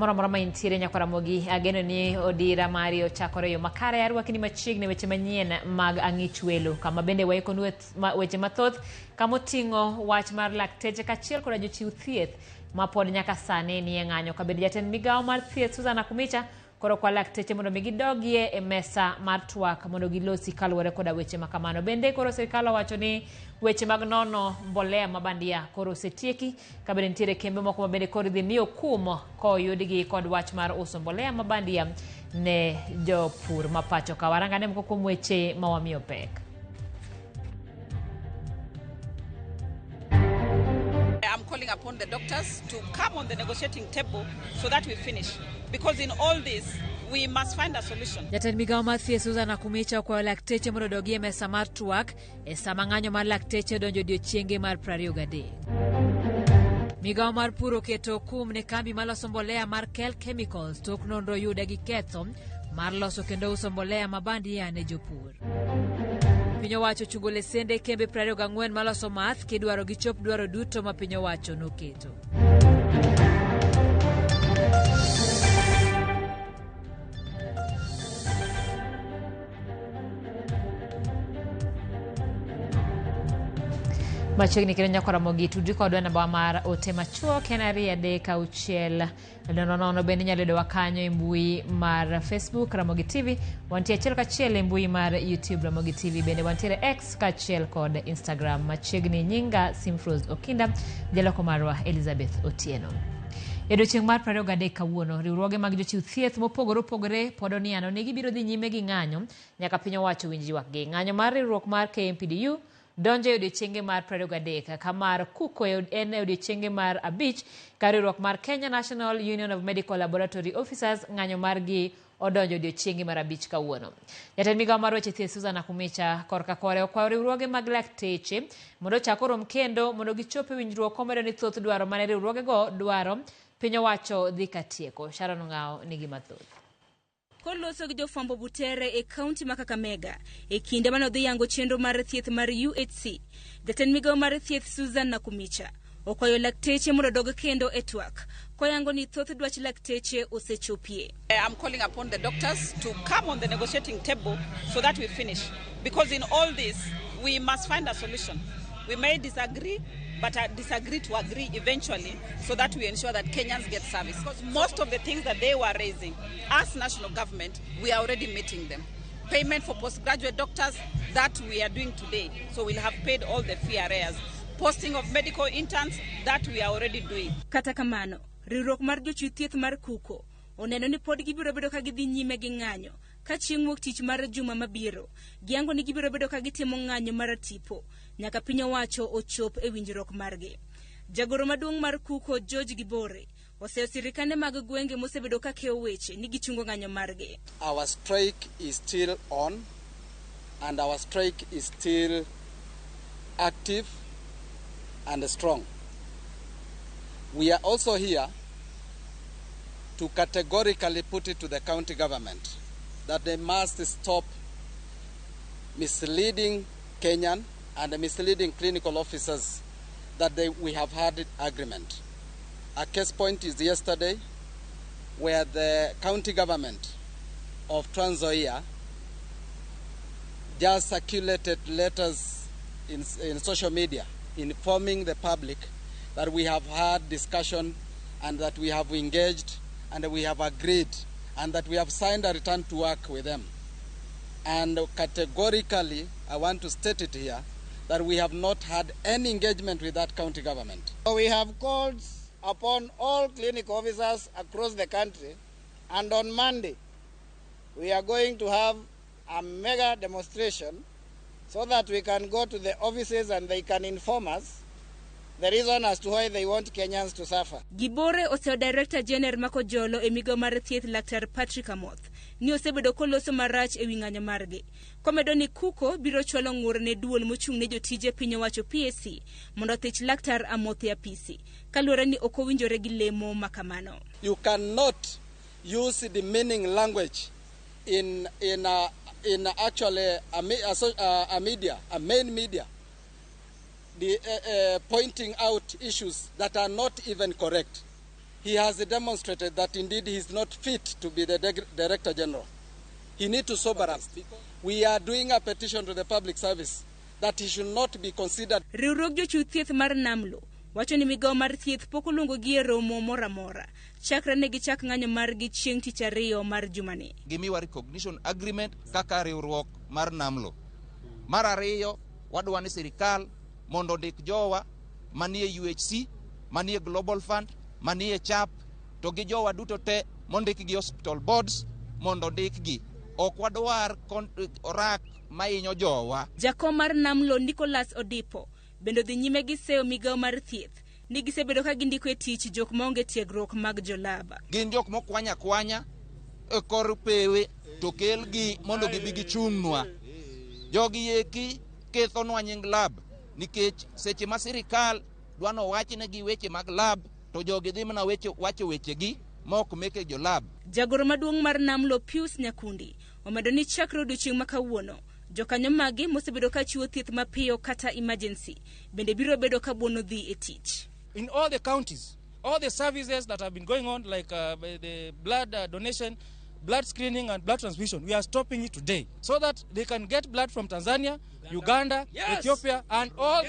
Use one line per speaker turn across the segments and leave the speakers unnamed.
Kamoro amora ma intiere nyakwa Ramogi, ageno ni odira mari ochakore e yo makare. Arwaki ni machiegni weche manyien mag Ang'ich Welo, kama bende waikonu weche mathoth kama oting'o wach mar lakteche kaachiel koda jochiw thieth ma pod nyaka sani nie ng'anyo. Ka bende jatend migawo mar thieth Susan Nakhumicha koro kwa lakteche mondo mi gidogie e mesa mar twak mondo gilosi kaluwore koda weche ma kamano. Bende koro sirkal owacho ni weche mag nono mbolea ma bandia koro osetieki ka bende nitiere kembe moko ma bende koro idhi mi okum koyudgi kod wach mar uso mbolea ma bandia ne jopur ma pacho ka. Warangane moko kuom weche ma wamiyo pek.
I'm calling upon the doctors to come on the negotiating table so that we finish. Because in all this, we must find a solution.
Jatend migawo mar thieth Susan Nakhumicha okwayo lakteche mondo odogi e mesa mar twak e sama ng'anyo mar lakteche odonjo odiechienge mar 23. Migawo mar pur oketo kum ne kambi maloso mbolea mar Kel Chemicals tok nonro yude gi ketho mar loso kendo uso mbolea ma bandia ne jopur. Piny owacho ochungo lesende kembe 24 maloso math kidwaro gichop dwaro duto ma piny owacho noketo. Machiegni kendo nyaka Ramogi tudri kodwa namba mar ote machuok en 2 3 6 nono nono. Bende inyalo yudowa kanyo e mbui mar Facebook Ramogi TV, wantie achiel kachiel e mbui mar YouTube Ramogi TV, bende wantiere X kaachiel kod Instagram. Machiegni nyinga Simfros Okinda, jaloko marwa Elizabeth Otieno. E odiechieng' mar 23 kawuono, riwruoge mag jochiw thieth mopogore opogore pod oniano ni gibiro dhi nyime gi ng'anyo nyaka piny owacho winj ywakgi. Ng'anyo mar riwruok mar KMPDU donjo e odiechienge mar 23 ka mar KUKO en e odiechienge mar 5 ka riwruok mar Kenya National Union of Medical Laboratory Officers ng'anyo margi odonjo odiechienge mar 5 kawuono. Jatend migawo mar weche thieth Susan Nakhumicha korka kore okwayo riwruoge mag lakteche mondo ochak orom kendo mondo gichop e winjruok komedo ni thoth dwaro mane riwruogego dwaro piny owacho dhi ka tieko. Sharon Ng'ao nigi mathoth.
Koloso gi jofwambo Butere e kaunti ma Kakamega e kinde mane odhi yango chenro mar thieth mar UHC. Jatend migawo mar thieth Susan Nakhumicha okwayo lakteche mondo odog kendo e twak koyango ni thoth dwach lakteche osechopie.
I'm calling upon the doctors to come on the negotiating table so that we finish. Because in all this, we must find a solution. We may disagree, but disagree to agree eventually so that we ensure that Kenyans get service. Because most of the things that they were raising, as national government, we are already meeting them. Payment for postgraduate doctors, that we are doing today. So we'll have paid all the fee arrears. Posting of medical interns, that we are already doing.
Kata kamano, riwruok mar jochiw thieth mar KUKO oneno ni pod gibiro bedo ka gidhi nyime gi ng'anyo ka chieng' wuok tich mar juma mabiro. Giyango ni gibiro bedo ka gitimo ng'anyo mar tipo nyaka piny owacho ochop e winjruok margi. Jagoro maduong' mar KUKO George Gibore oseyo sirikande mag gwenge mosebedo ka keyo weche ni gichungo ng'anyo margi.
Our strike is still on and our strike is still active and strong. We are also here to categorically put it to the county government that they must stop misleading Kenyan and misleading clinical officers that we have had agreement. A case point is yesterday, where the county government of Trans Nzoia just circulated letters in social media informing the public that we have had discussion and that we have engaged and we have agreed and that we have signed a return to work with them. And categorically, I want to state it here, that we have not had any engagement with that county government.
We have called upon all clinic officers across the country, and on Monday, we are going to have a mega demonstration so that we can go to the offices and they can inform us the reason as to why they want Kenyans to suffer.
Gibore oseyo Director General Makojolo e migawo mar thieth Laktar Patrick Amoth ni osebedo koloso marach e wi ng'anyo margi. Komedo ni KUKO biro chwalo ng'ur ne duol mochung' ne jotije piny owacho PSC mondo othich Laktar Amoth e apisi kaluwore ni ok owinjore gi lemo makamano.
You cannot use demeaning language in actually a media, a main media, pointing out issues that are not even correct. He has demonstrated that indeed he is not fit to be the Director General. He needs to sober up. We are doing a petition to the public service that he should not be considered.
Riwruog jochiw thieth mar Namlo wacho ni migawo mar thieth pok oluongogi e romo moro amora chakre ne gichak ng'anyo margi chieng' tich ariyo mar jumani.
Gimiwa recognition agreement kaka riwruok mar Namlo. Mar ariyo, wadwa ni sirikal mondo ondik jowa manie UHC, manie Global Fund, manie CHAP, to gi jowa duto te mondik gi hospital boards mondo ondikgi. Ok wadwar orak mahinyo jowa.
Jakom mar Namlo Nicholas Odipo bende odhi nyime gi seyo migawo mar thieth ni gisebedo ka gindiko e tich jok maonge tiegruok mag jolab.
Gin jok mokwany akwanya e kor pewe to kelgi mondo gibi gichung'nwa. Jogi eki kethonwa nying lab nikech seche ma sirikal dwa nowachnegi weche mag lab to jogi dhi mana wacho wechegi mok meke jolab.
Jagoro maduong' mar Namlo Pius Nyakundi omedo ni chakre odiochieng' ma kawuono jokanyo mage mosebedo ka chiwo thieth mapiyo kata emergency bende biro bedo ka buono dhi e tich.
In all the counties, all the services that have been going on, like the blood donation, blood screening and blood transfusion, we are stopping it today so that they can get blood from Tanzania, Uganda, yes. Ethiopia, and all,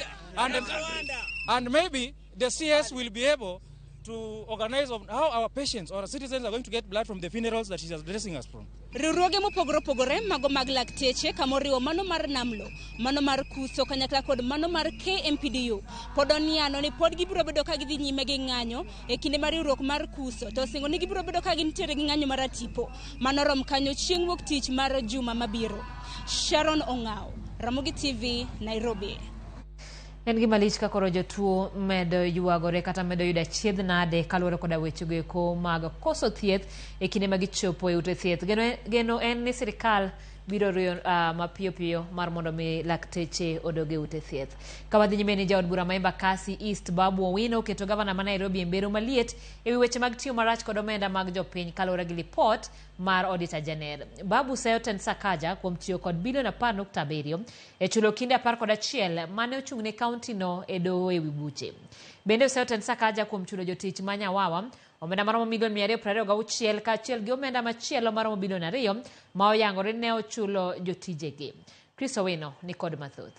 and maybe the CS will be able to organize on how our patients or our citizens are going to get blood from the funerals that she is addressing us from.
Riwruoge mopogore opogore mago mag lakteche kamoriwo mano mar Namlo, mano mar Kuso kanyakla kod mano mar KMPDU pod oniano ni pod gibiro bedo ka gidhi nyime gi ng'anyo e kinde mar riwruok mar Kuso to osingo ni gibiro bedo ka gintiere gi ng'anyo mar atipo mano rom kanyo chieng' wuok tich mar juma mabiro. Sharon Ong'ao, Ramogi TV, Nairobi.
En gima lich ka koro jotuo medo ywagore kata medo yudo achiedh nade kaluwore koda wechego eko mag koso thieth e kinde ma gichopo e ute thieth. Geno en ni sirikal biro riyo mapiyo piyo mar mondo mi lakteche odog e ute thieth. Ka wadhi nyime ni jaod bura ma Embakasi East Babu Owino oketo gavana ma Nairobi e mbero maliet ewi weche mag tiyo marach kod omenda mag jopiny kaluwore gi lipot mar Auditor General. Babu seyo tend Sakaja kuom tiyo kod bilion 10.7 e chulo kinde 11 mane ochung' ne kaunti no e doho ewi buche. Bende oseyo tend Sakaja kuom chulo jotich ma Nyawawa omenda maromo milion 226 kaachiel gi omenda machielo maromo bilion 2 ma oyangore ne ochulo jotijegi. Chris Owino ni kod mathoth.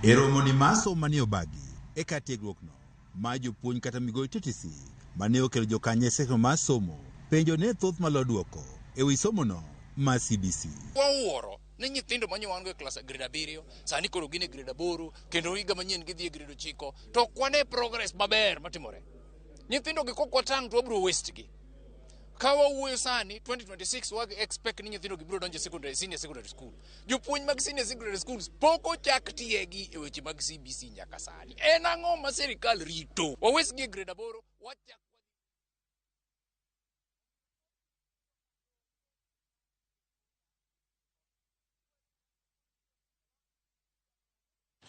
E romo ni mar somo manie obagi e kar tiegruok no ma jopuonj kata migol TTC mane okelo jokanyo e sekta mar somo penjo ne thoth malo duoko e wi somo no mar CBC.
Wawuoro ni nyithindo manyo wan go e klas grade 7 sani koro gin e grade 8 kendo higa manyien gidhi e grade 9 to ok wane progress maber matimore. Nyithindo gi kok watang' to wabiro waste gi. Ka wawuoyo sani 2026 wag expect ni nyithindo gi biro donjo secondary, senior secondary school. Jopuonj mag senior secondary schools pok ochak tiegi e weche mag CBC nyaka sani. En ang'o ma sirikal rito? Wa waste gi e grade 8 wachak.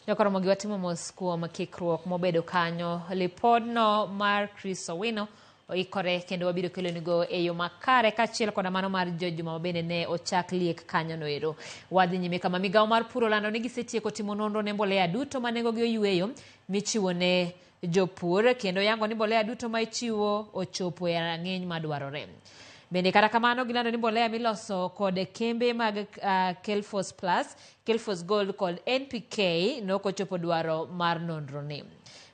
Jokoromogi watimo mos kuom kikruok mobedo kanyo. Lipodno mar Chris Owino oikore kendo wabiro kelonigo e yo makare kaachiel koda mano mar George Juma bende ne ochak liek kanyo noero. Wadhi nyime kama migawo mar pur olando ni gisetieko timo nonro ne mbolea duto ma nengogi oyweyo michiwo ne jopur kendo yango ni mbolea duto ma ichiwo ochopo e rang'iny madwarore. Bende kata kamano gilando ni mbolea miloso kod kembe mag Kelfos Plus, Kelfos Gold kod NPK nokochopo dwaro mar nonro ni.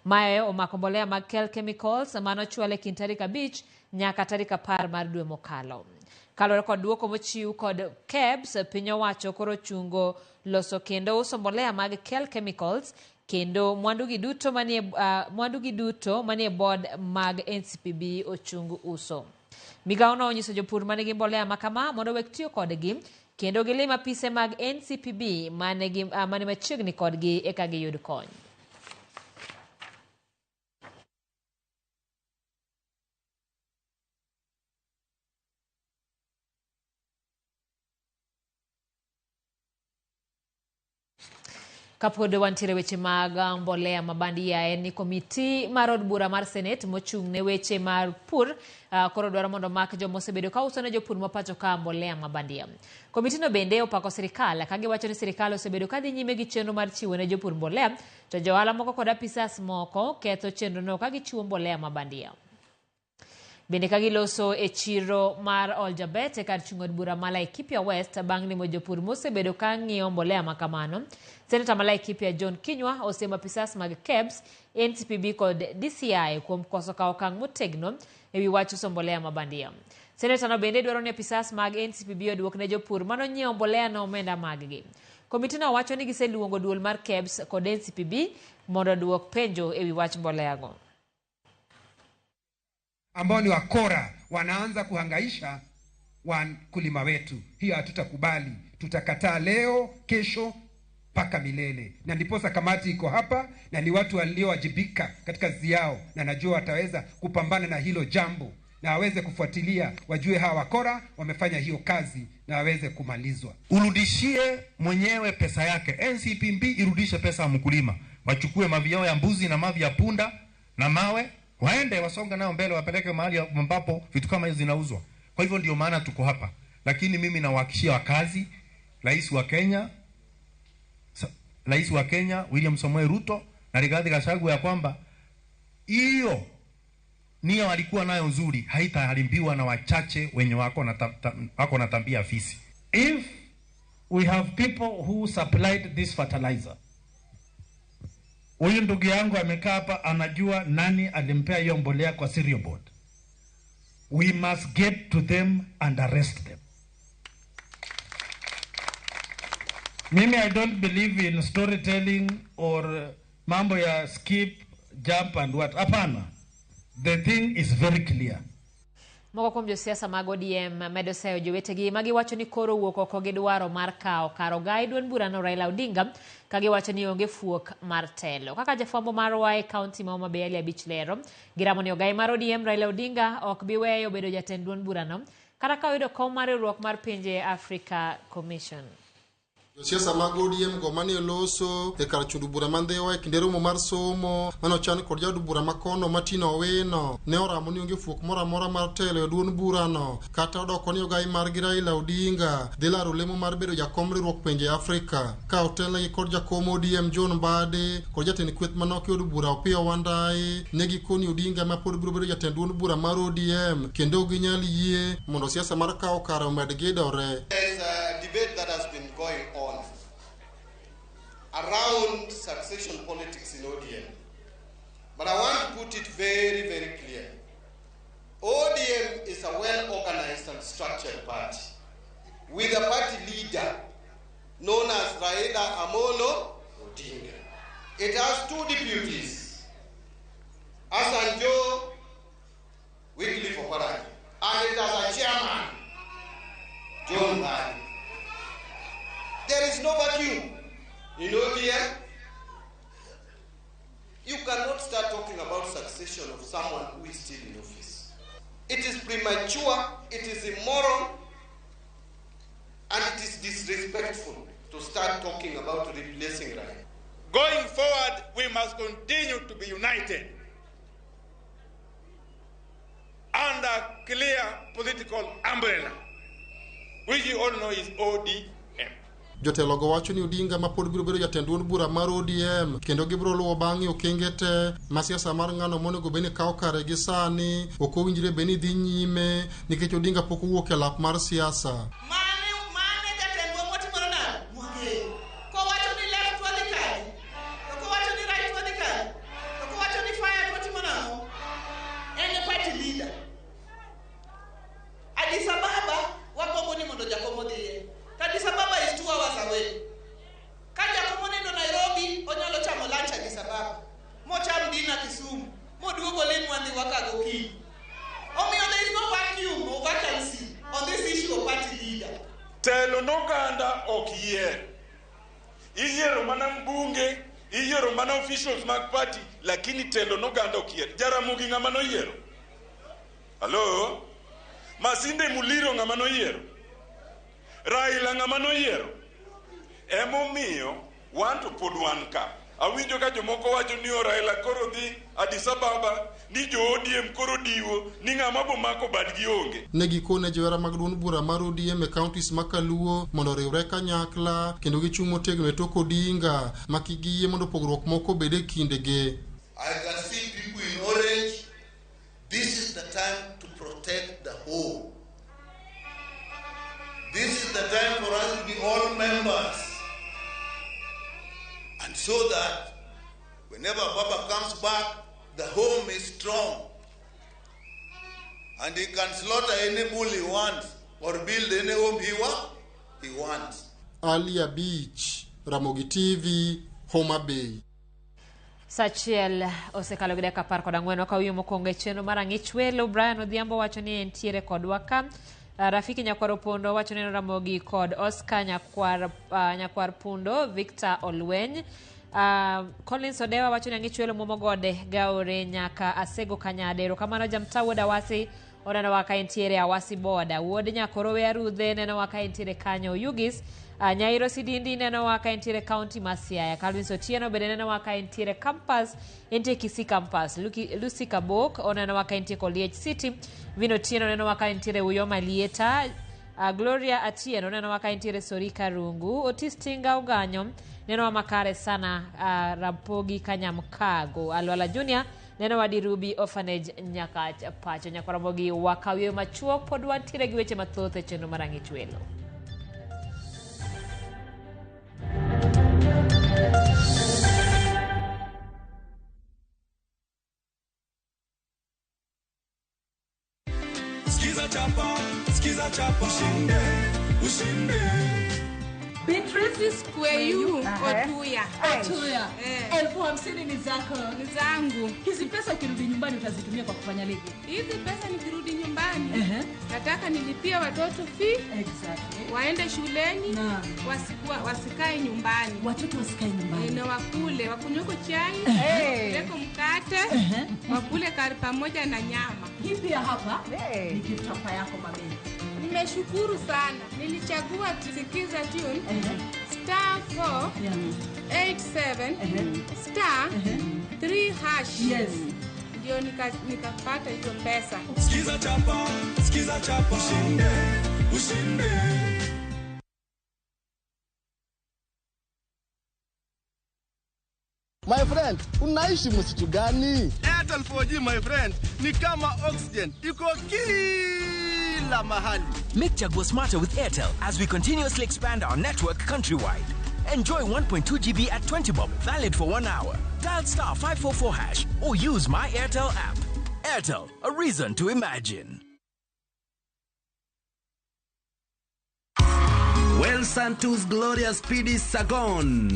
Mae omako mbolea mag Kel Chemicals manochwal e kind tarik 5 nyaka tarik 10 mar dwe mokalo. Kaluwore kod duoko mochiw kod KEBS, piny owacho koro chungo loso kendo uso mbolea mag Kel Chemicals kendo mwandugi duto manie board mag NCPB ochung uso. Migawo no onyiso jopur manigi mbolea makama mondo wek tiyo kodgi kendo gilim apise mag NCPB mane machiegni kodgi eka giyud kony. Kapod wantiere weche mag mbolea mabandia en ni komiti mar od bura mar Senate mochung' ne weche mar pur koro dwaro mondo mak joma osebedo ka uso ne jopur ma pacho ka mbolea mabandia. Komitino bende opako sirikal ka giwacho ni sirikal osebedo ka dhi nyime gi chenro mar chiwo ne jopur mbolea to johala moko kod apisas moko ketho chenrono ka gichiwo mbolea mabandia. Bende ka giloso e chiro mar Oljabet e kar chung' od bura ma Laikipia West bang' limo jopur mosebedo ka ng'iewo mbolea ma kamano. Seneta ma Laikipia John Kinyua osiemo apisas mag KEBS, NCPB kod DCI kuom koso kawo okang' motegno ewi wach uso mbolea ma bandia. Seneta no bende dwaro ni apisas mag NCPB oduok ne jopur manonyiewo mbolea no omenda mag-gi. Komitino wacho ni giseluongo duol mar KEBS kod NCPB mondo oduok penjo ewi wach mbolea go.
Ambao ni wakora wanaanza kuhangaisha wakulima wetu. Hiyo hatutakubali, tutakataa leo, kesho mpaka milele. Na ndiposa kamati iko hapa na ni watu waliowajibika katika kazi yao, na najua wataweza kupambana na hilo jambo na waweze kufuatilia, wajue hawa wakora wamefanya hiyo kazi na waweze kumalizwa.
Urudishie mwenyewe pesa yake. NCPB irudishe pesa ya mkulima, wachukue mavi yao ya mbuzi na mavi ya punda na mawe, waende wasonge nayo mbele, wapeleke mahali ambapo vitu kama hizo zinauzwa. Kwa hivyo ndio maana tuko hapa, lakini mimi nawahakikishia wakazi, Rais wa Kenya William Samoei Ruto na Rigathi Gachagua ya kwamba hiyo nia walikuwa nayo nzuri haitaharibiwa na wachache wenye wako na tabia fisi.
If we have people who supplied this fertilizer, huyu ndugu yangu amekaa hapa anajua nani alimpea hiyo mbolea kwa cereal board. We must get to them and arrest them. Mimi I don't believe in storytelling or mambo ya skip, jump and what. Hapana. The thing is very clear.
Moko kuom josiasa mag ODM medo seyo jowetegi ma giwacho ni koro wuok oko gi dwaro mar kawo kar ogai duond burano Raila Odinga ka giwacho ni onge fuok mar telo. Kaka jafwambo marwa e kaunti ma Homa Bay Ali Abich lero, giramo ni ogai mar ODM Raila Odinga ok bi weyo bedo jatend duond burano kata ka oyudo kom mar riwruok mar pinje Africa Commission.
Josiasa mag ODM go mane oloso e kar chung' bura ma Ndhiwa e kinde romo mar somo mane ochan kod jaod bura makono Martin Owino ne oramo ni onge fuok moro amora mar telo e duond burano kata odoko ni ogai margi Raila Odinga dhi laro lemo mar bedo jakom riwruok pinje Afrika ka otelnegi kod jakom ODM John Mbadi kod jatend kweth manok e od bura Opiyo Wandayi ne gikoni Odinga ma pod biro bedo jatend duond bura mar ODM kendo ok ginyal yie mondo siasa mar kawo kare omed gidore.
There is a debate that has been going on around succession politics in ODM. But I want to put it very, very clear. ODM is a well-organized and structured party with a party leader known as Raila Amolo Odinga. It has two deputies, Hassan Joho, Wycliffe Oparanya, and it has a chairman, John Mbadi. There is no vacuum in ODM. You cannot start talking about succession of someone who is still in office. It is premature, it is immoral, and it is disrespectful to start talking about replacing Raila.
Going forward, we must continue to be united under clear political umbrella, which you all know is ODM.
Jotelo go wacho ni Odinga ma pod biro bedo jatend duond bura mar ODM kendo gibiro luwo bang'e okenge te ma siasa mar ng'ano monego bed ni kawo kare gi sani ok owinjre bed ni dhi nyime nikech Odinga pok owuok e lap mar siasa.
Mane jatendwa motimore nade? Mwang'eyo. Kowacho ni left wadhi kanye? To kowacho ni right wadhi kanye? To kowacho ni fire to watimo nang'o? En e party leader. Addis Ababa wagombo ni mondo Jakom odhiye. To Addis Ababa is 2 hours away. Ka Jakom onindo Nairobi, onyalo chamo lunch Addis Ababa. Mocham dinner Kisumu. Moduogo lim wadhi waka gokinyi. Omiyo there is no vacuum or vacancy on this issue of party leader.
Telo noganda ok yier. Iyiero mana mbunge, iyiero mana officials mag party, lakini telo noganda ok yier. Jaramogi ng'ama noyiero? Hello? Masinde Muliro ng'ama noyiero? Raila ng'ama noyiero? Emomiyo wan to pod wan ka. Awinjo ka jomoko wacho ni o Raila koro dhi Addis Ababa, ni jo ODM koro diwo, ni ng'ama bo mako badgi onge.
Ne gikone johera mag duond bura mar ODM e counties ma Kaluo mondo oriwre kanyakla kendo gichung' motegno e tok Odinga ma kik giyie mondo pogruok moko obed e kindegi.
I can see people in orange. This is the time to protect.
protect the home. This is the time for us to be all members. And so that whenever Baba comes back, the home is strong. And he can slaughter any bull he wants or build any home he wants.
Ali Abich, Ramogi TV, Homa Bay.
Saa achiel osekalo gi dakika 14. Wakaw mokwongo e chenro mar ang'ich welo. Brian Odhiambo wacho ni entiere kodwa ka. Rafiki Nyakwar Opondo wacho ni Ramogi kod Oscar Nyakwar Pundo, Victor Olweny. Collins Odewa wacho ni ang'ich welo muomo gode gaore nyaka Asego Kanyade. Erokamano Jamta wuod Awasi onenowa ka entiere Awasi boda. Wuod Nyakorowe Arudhe nenowa ka entiere kanyo Oyugis. Nyairo Sidindi nenowa ka entiere county ma Siaya. Calvin Otieno bende nenowa ka entiere campus, entie Kisii campus. Lucy Kabok onenowa ka entie Koliech City. Vino Otieno nenowa ka entiere Uyoma Lieta. Gloria Atieno nenowa ka entiere Sorika Rungu. Otis Tinga Oganyo nenowa makare sana Rapogi Kanyamkago. Alwala Junior nenowa Dirubi Orphanage Nyakach pacho. Nyakwaramogi wakawiyo machuok pod wantiere gi weche mathoth e chenro mar ang'ich welo.
Skiza chapa, ushinde, ushinde.
Beatrice Kweyu Otuya.
Otuya. 50,000 ni zako.
Ni zangu.
Hizi pesa ukirudi nyumbani utazitumia kwa kufanya lipi?
Hizi pesa nikirudi nyumbani nataka nilipie watoto fee.
Exactly.
Waende shuleni, wasikae nyumbani.
Watoto wasikae nyumbani.
Na wakule, wakunyweko chai, leko mkate, wakule kari pamoja na nyama.
Hii pia hapa ni gift hapa yako mami.
Nimeshukuru sana. Nilichagua Sikiza tune star 4 87 star 3 hash.
Yes.
Ndio nikapata hizo pesa.
Sikiza chapa, ushinde, ushinde.
My friend, unaishi msitu gani?
Airtel 4G my friend, ni kama oxygen. Iko kila mahali.
Make Chagua smarter with Airtel as we continuously expand our network countrywide. Enjoy 1.2 GB at 20 bob, valid for 1 hour. Dial star 544 hash or use my Airtel app. Airtel, a reason to imagine.
Well, Santos Glorious PD Sagon.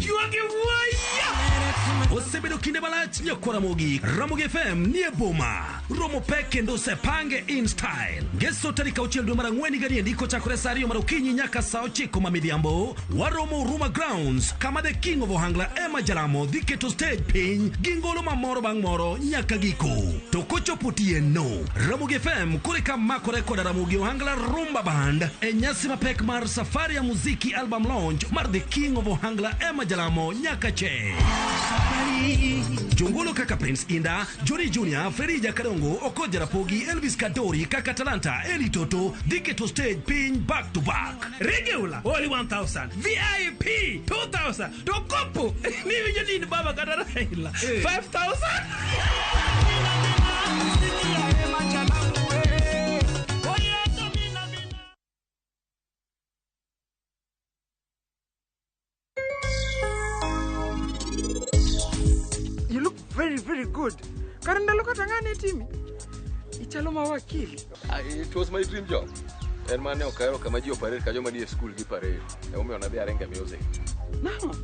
Osebedo kinde malach nyakwara Ramogi. Ramogi FM nie boma. Romo pek kendo osepange in style. Ngeso tarik 6 dwe mar 4 gadiendi kochakore saa 2 mar okinyi nyaka saa 9 ma midhiambo. Waromo Huruma Grounds kama the King of Ohangla Emma Jalamo dhi keto stage piny gi ngolo mamoro bang' moro nyaka giko. To kochopo otieno, Ramogi FM koreka makore koda Ramogi Ohangla Rumba Band e nyasi mapek mar safari ya muziki album launch mar the King of Ohangla Emma Jalamo nyaka che. Jongolo kaka Prince Inda, Johnny Junior, Ferija Kadongo, Okoja Rapogi, Elvis Kadori, Kaka Talanta, Eli Toto, dhi keto stage piny back to back.
Regular, only 1,000. VIP, 2,000. Tokopo, mimi jodi baba kata Raila, 5,000.
You look very, very good. Karenda look at ngane timi. Ichalo mawakili.
It was my dream job. En mane ok ahero kama ji oparade ka joma nie school gi parade. Emomiyo nadhi aringo e music.
Nang'o?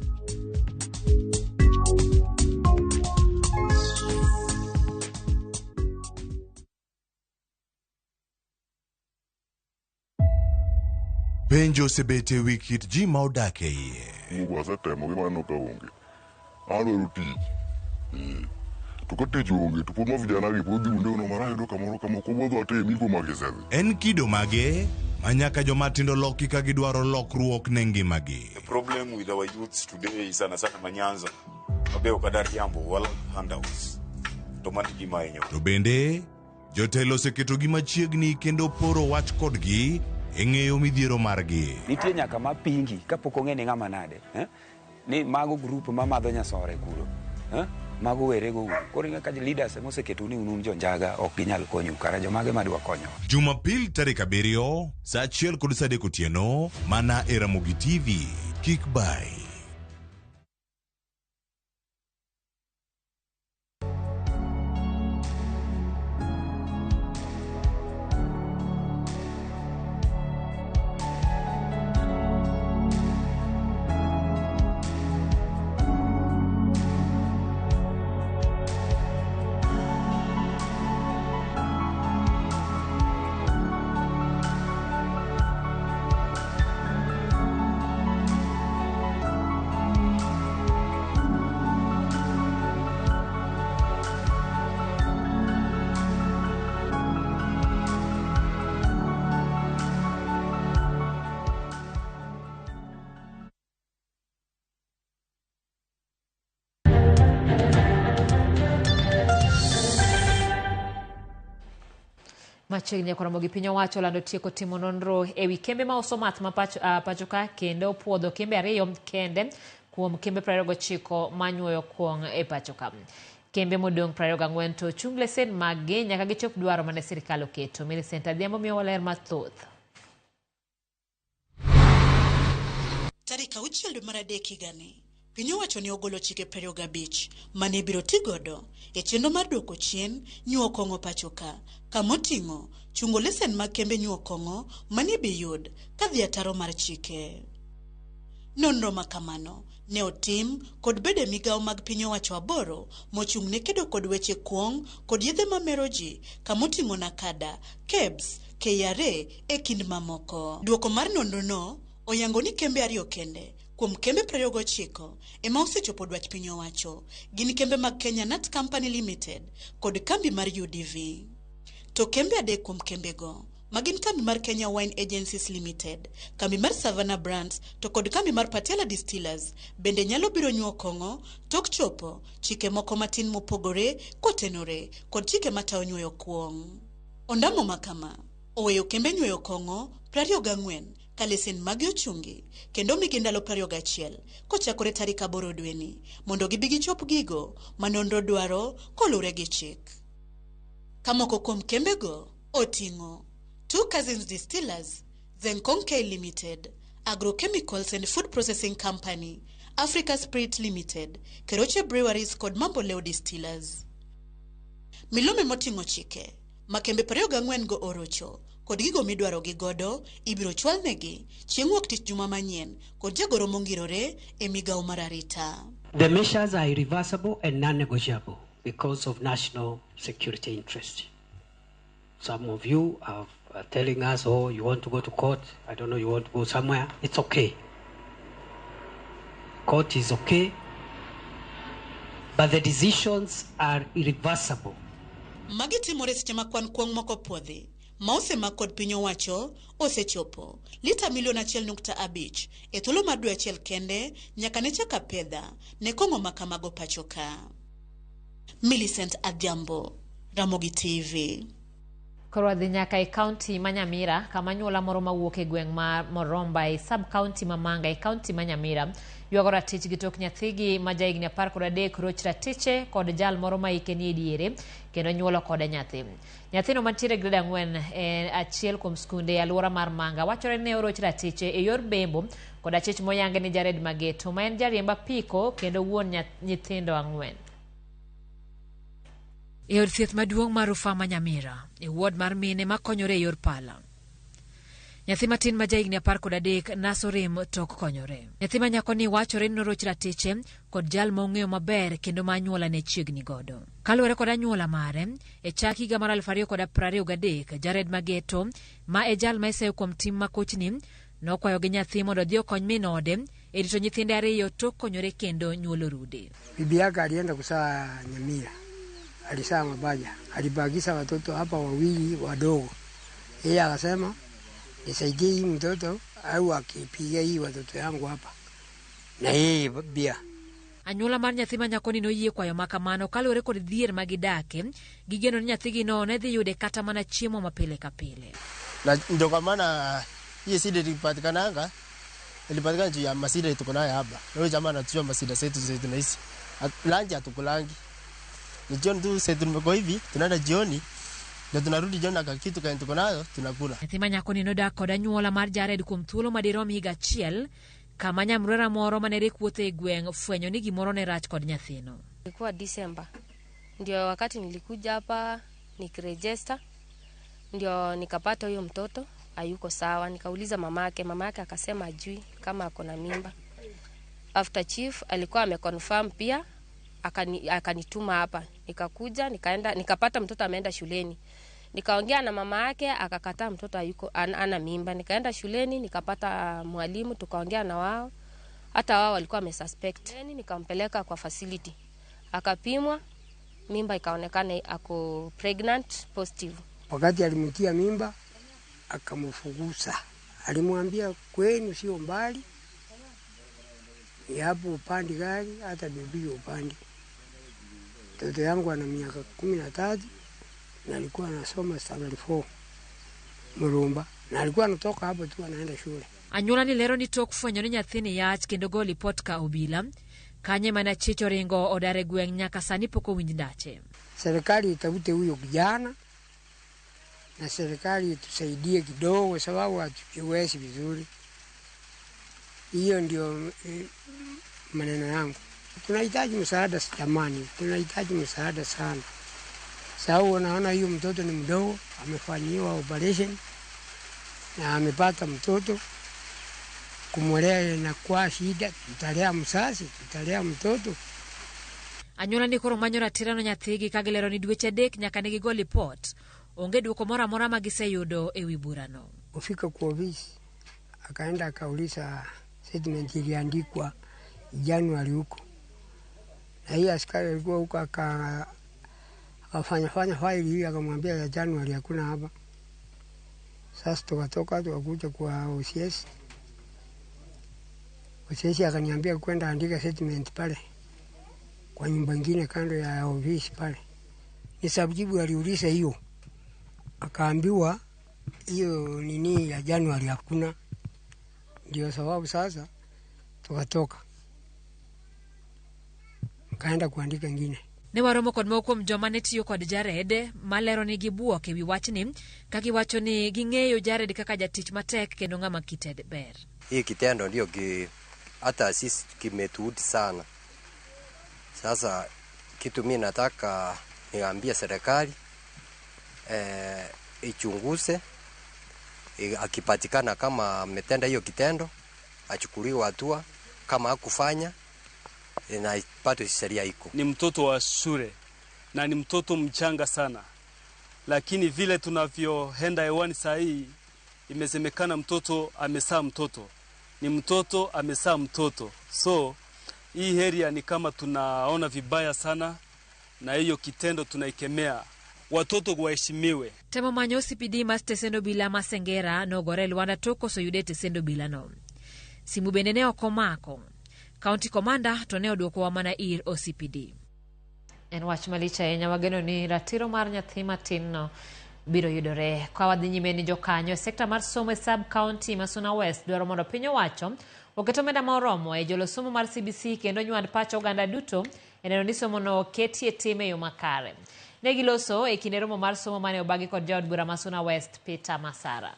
Penjo osebet e wi kit ji ma odak e iye.
Mungu asetemo gi maneno ka onge. Adwaro tich. To ka tich onge to pod ma vijana gi pod dhi kuonde no marach yudo kamoro kama ok obodho atem iko magisedhi.
En kido mage ma nyaka joma tindo loki ka gidwaro lokruok ne ngimagi.
The problem with our youths today sana sana Manyanza mabe ok adar riambo wala handouts to mano e gima hinyo.
To bende jotelo oseketogi machiegni kendo poro wach kodgi e ng'eyo midhiero margi.
Nitie nyaka ma pingi kapok ong'e ni ng'ama nade, eh? Ni mago grup ma madho nyasore kuro. Eh?
Mago werego uru. Koro ing'e ka leaders emoseketou ni un jonjaga ok ginyal konyou kara jomage madwa konyowa.
Jumapil tarik 7 saa 1 kod saa 3 otieno mana e Ramogi TV. Kik bai.
Machiegni koromo gi piny owacho lando tieko timo nonro ewi kembe ma uso math ma pacho ka kendo puodho kembe 2 kende kuom kembe 29 manyuoyo kuong' e pacho ka. Kembe modong' 24 to chung lesen mag gi nyaka gichop dwaro mane sirikal oketo. Millicent Adhiambo miyowa ler mathoth.
Tarik 6 dwe mar 3 higani, piny owacho ne ogolo chike 25 mane ibiro tigodo e chenro mar duoko chien nyuo kong'o pacho ka, kamoting'o chungo lesen mag kembe nyuo kong'o mane ibiyud kadhi ataro mar chike. Nonro makamano ne otim kod bede migawo mag piny owacho 8 mochung' ne kedo kod weche kuong' kod yedhe mamero ji kamoting'o Nakada, KEBS, KRA e kind mamoko. Duoko mar nonro no oyango ni kembe 2 kende kuom kembe 29 ema osechopo dwach piny owacho. Gin kembe mag Kenya Nut Company Limited kod kambi mar UDV. To kembe 3 kuom kembego magin kambi mar Kenya Wine Agencies Limited, kambi mar Savannah Brands to kod kambi mar Patiala Distillers bende nyalo biro nyuo kong'o tok chopo chike moko matin mopogore kotenore kod chike matayo nyuoyo kuong'. Ondamo makama oweyo kembe nyuoyo kong'o 24 ka lesen magi ochungi kendo migi ndalo 21 kochakore tarik 8 dweni mondo gibi gichop gigo ma nonro dwaro kolure gi chik. Kamoko kuom kembego oting'o Two Cousins Distillers, Zenkonke Limited, Agrochemicals and Food Processing Company, Africa Spirit Limited, Keroche Breweries kod Mambo Leo Distillers. Milome moting'o chike ma kembe 24 go orocho kod gigo midwaro gi godo ibiro chwalnegi chieng' wuok tich juma manyien kod jagoro mongirore e migawo mar arita.
The measures are irreversible and non-negotiable because of national security interest. Some of you are telling us, oh, you want to go to court. I don't know, you want to go somewhere. It's okay. Court is okay. But the decisions are irreversible.
Magi timore seche ma kwan kuong' moko puodhi ma osemak kod piny owacho osechopo lita milion 1.5 e thuolo mar dwe achiel kende nyaka ne chak apedha ne kong'o ma kamago pacho ka. Millicent Adhiambo, Ramogi TV.
Koro wadhi nyaka e kaunti ma Nyamira kama anyuola moro mawuok e gweng' ma Moromba e sub kaunti ma Manga e kaunti ma Nyamira ywago ratich gi tok nyathigi ma jahigni 13 roch ratiche kod jal moro ma hike nie diere kendo nyuolo kode nyathi. Nyathino mantiere grade 4 e achiel kuom skunde e alwora mar Manga wachore ni ne oroch ratiche e yor bembo kod achich moyange ni Jared Mageto ma en jariemb apiko kendo wuon nyithindo 4. E od thieth maduong' mar rufaa ma Nyamira, e ward mar mine makonyore e yor pala. Nyathi matin ma jahigni 13 naso rem tok konyore. Nyathi ma nyakoni wachore ni noroch ratiche kod jal ma ong'eyo maber kendo ma anyuola ne chiegni godo. Kaluwore kod anyuola mare, e chak higa mar 2023, Jared Mageto, ma e jal ma iseyo kuom tim makochni, nokwayo gi nyathi mondo odhi okony min ode e rito nyithinde 2 tok konyore kendo nyuolo rude.
Bibi yake alienda kusaa Nyamira. Alisaa mabaja, alibakisha watoto hapa wawili wadogo. Yeye akasema nisaidie hii mtoto au akipiga hii watoto yangu hapa na yeye bia.
Anyuola mar nyathi ma nyakoni noyie kwayo makamano kaluwore kod dhier ma gidake, gigeno ni nyathigino ne dhi yude kata mana chiemo ma pile ka pile.
Na ndio kwa maana hii shida ilipatikananga, ilipatikana juu ya masida tuko nayo hapa. Na huyo jamaa anatujua masida zetu zetu tunaishi. Lanji hatukulangi. Ni jioni tu sasa tumekuwa hivi, tunaenda jioni ndio tunarudi jioni na kitu kile tuko nayo tunakula.
Nyathi ma nyakoni nodak kod anyuola mar Jared kuom thuolo madirom higa achiel kama nyamrera moro mane rik wuotho e gweng' fwenyo ni gimoro ne rach kod nyathino.
Ilikuwa Disemba ndio wakati nilikuja hapa nikirejesta, ndio nikapata huyo mtoto hayuko sawa. Nikauliza mamake, mamake akasema ajui kama ako na mimba. After chief alikuwa ameconfirm pia, akanituma hapa. Nikakuja nikaenda nikapata mtoto ameenda shuleni. Nikaongea na mama yake akakataa mtoto hayuko ana mimba. Nikaenda shuleni nikapata mwalimu, tukaongea na wao, hata wao walikuwa wamesuspect. Nikampeleka kwa facility, akapimwa mimba ikaonekana ako pregnant positive.
Wakati alimtia mimba akamfukuza, alimwambia kwenu sio mbali, ni hapo upandi gari hata bibi upandi. Mtoto yangu ana miaka 13 na alikuwa anasoma standard 4 Murumba, na alikuwa anatoka hapo tu anaenda shule.
Anyuola ni lero ni tok fwenyo ni nyathini yach kendo go lipot ka obila kanye mana chich oringo odar e gweng' nyaka sani pok owinj ndache.
Serikali itafute huyo kijana na serikali itusaidie kidogo, sababu hatujiwezi vizuri. Hiyo ndio maneno yangu. Tunahitaji msaada jamani, tunahitaji msaada sana. Sababu unaona hiyo mtoto ni mdogo, amefanyiwa operation na amepata mtoto, kumlea inakuwa shida. Tutalea mzazi, tutalea mtoto.
Anyuola ni koro manyo ratiro no nyathigi ka gilero ni dweche 3 nyaka ne gigo lipot. Onge duoko moro amora ma giseyudo e wi burano.
Kufika kwa ofisi akaenda akauliza statement iliandikwa Januari huko, na hii askari alikuwa huko akafanya faili hii, akamwambia ya Januari hakuna hapa. Sasa tukatoka tukakuja kwa OCS. OCS akaniambia kwenda andika statement pale kwa nyumba nyingine kando ya ofisi pale. Ni sababu aliuliza hiyo, akaambiwa hiyo nini ya Januari hakuna. Ndio sababu sasa tukatoka kaenda kuandika nyingine.
Ne waromo kod moko kuom joma ne tiyo kod Jared malero ni gibuok ewi wachni ka giwacho ni ging'eyo Jared kaka jatich matek kendo ng'ama kite ber.
Hii kitendo ndio hata sisi kimetuudhi sana. Sasa kitu mimi nataka niambie serikali ichunguze, akipatikana kama ametenda hiyo kitendo achukuliwe hatua, kama hakufanya na ipate sheria iko.
Ni mtoto wa shule na ni mtoto mchanga sana, lakini vile tunavyoenda hewani saa hii imesemekana mtoto amesaa mtoto, ni mtoto amesaa mtoto. So hii area ni kama tunaona vibaya sana, na hiyo kitendo tunaikemea. Watoto waheshimiwe.
Temo manyo CPD mar stesend obila ma Sengera nogore lwanda tok koso yude e stesend obila no. Simu bende ne ok omako. County Commander to ne odwokowa mana ir OCPD. En wach malich ahinya, wageno ni ratiro mar nyathi matin no biro yudore. Ka wadhi nyime ni jokanyo e sekta mar somo e sub county ma Suna West dwaro mondo piny owacho oket omenda moromo e jolo somo mar CBC kendo nywand pach oganda duto e neno ni somono oketi e tim e yo makare. Ne giloso e kinde romo mar somo mane obagi kod jaod bura ma Suna West Peter Masara.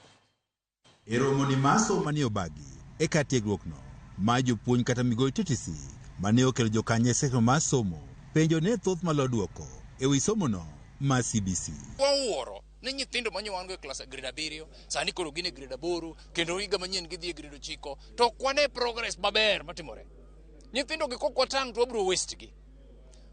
E romo ni mar somo mane obagi e kar tiegruokno ma jopuonj kata migol TTC mane okelo jokanyo e sekta mar somo penjo ne thoth malo duoko e wi somono mar CBC.
Wawuoro ni nyithindo manyo wan go e klas grade 7 sani koro gin e grade 8 kendo higa manyien gidhi e grade 9, to ok wane progress maber matimore. Nyithindo gi kok watang' to wabiro waste gi.